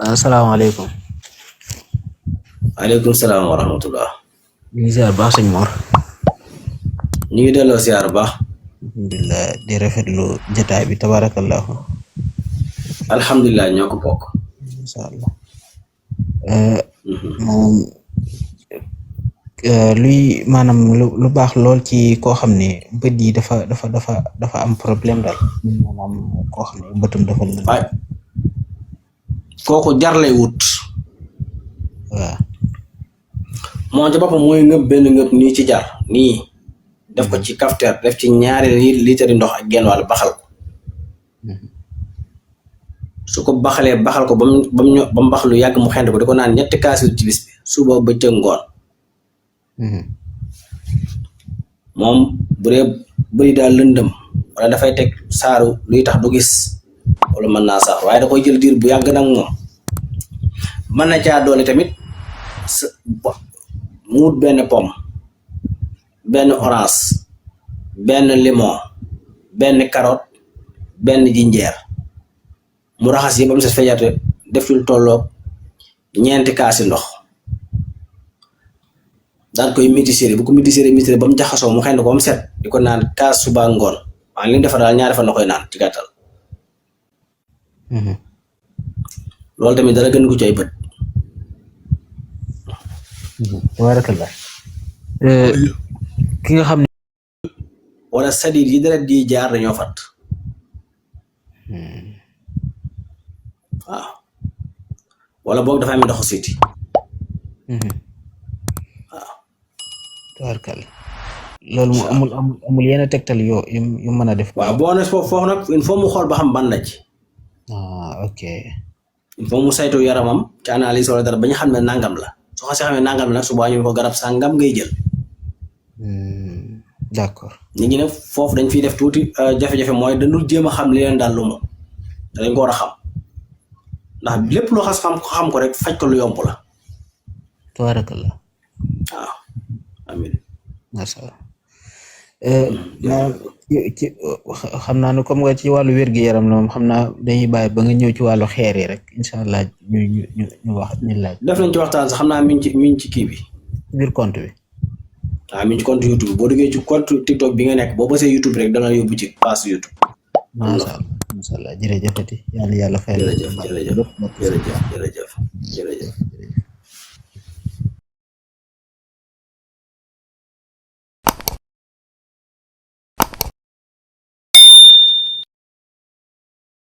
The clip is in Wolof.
asalaamaaleykum. aleykum salaam wa rahmatullah. ñu ngi ziar baax sëñ Mor. ñu ngi delloo ziar baax. alhamdulilah di rafetlu jotaay bi tabarakallahu. alhamdulilah ñoo ko bokk. incha allah. moom luy maanaam lu baax lool ci koo xam ne bët yi dafa am problème daal maanaam koo xam ne bëtum dafa lënd. waaye kooku jar lay wut. waaw. moom ci boppam mooy ngëb benn ngëb nii ci jar nii def ko ci kafteer def ci ñaari litre ndox ak genn wàll baxal ko su ko baxal ko ba mu bax lu yàgg mu xent ko di ko naan ñetti kaas ci bis bi suba bëccëg ngoon. moom bu dee bëri daal lëndëm wala dafay teg saaru luy tax du gis wala mën naa sax waaye da koy jël diir bu yàgg nag moom mën na caa doole tamit mu wut benn pomme benn orange benn limon benn carotte benn jinjeer mu raxas yi ba mu set fejate def ci lu tolloog ñeenti kaasi ndox daan koy métisséri bu ko métisséri ba mu jaxasoo mu xëy na ko ba mu set di ko naan kaas suba ngoon waaye li mu defar daal ñaari fan la koy naan ci gàttal. loolu tamit dara gën ko ci ay bët. tabarakallah. ki nga xam ne. wala sadid yi deret di jaar dañoo fat. waaw wala boog dafa am ndoxu siti. waaw. tabarakallah. loolu mu amul yenn tegtal yu mën a def. waaw boo ne foofu nag il faut mu xool ba xam ban la ci. ok. il faut mu saytu yaramam ci analyse wala dara ba ñu xam ne nangam la. su xasee xamee nangam nag suba ñu ko garab sangam ngay jël. d'accord. nit ñi nag foofu dañ fiy def tuuti jafe-jafe mooy dañu jéem a xam li leen daal lu mu dañ ko war a xam ndax lépp loo xam ko rek faj ko lu yomb la. tabarakallah. waaw amiin. macha allah. ci xam naa ne comme nga ci wàllu wér-gu-yaram la moom xam naa dañuy bàyyi ba nga ñëw ci wàllu xeer yi rek incha allah ñu wax ñu laaj. def nañ ci waxtaan sax xam naa mi ngi ci kii bi. biir compte bi. waaw mi ngi ci compte YouTube boo duggee ci compte TikTok bi nga nekk boo bësee YouTube rek dana yóbbu ci page YouTube. macha allah jërëjëfati yàlla fay la. jërëjëf.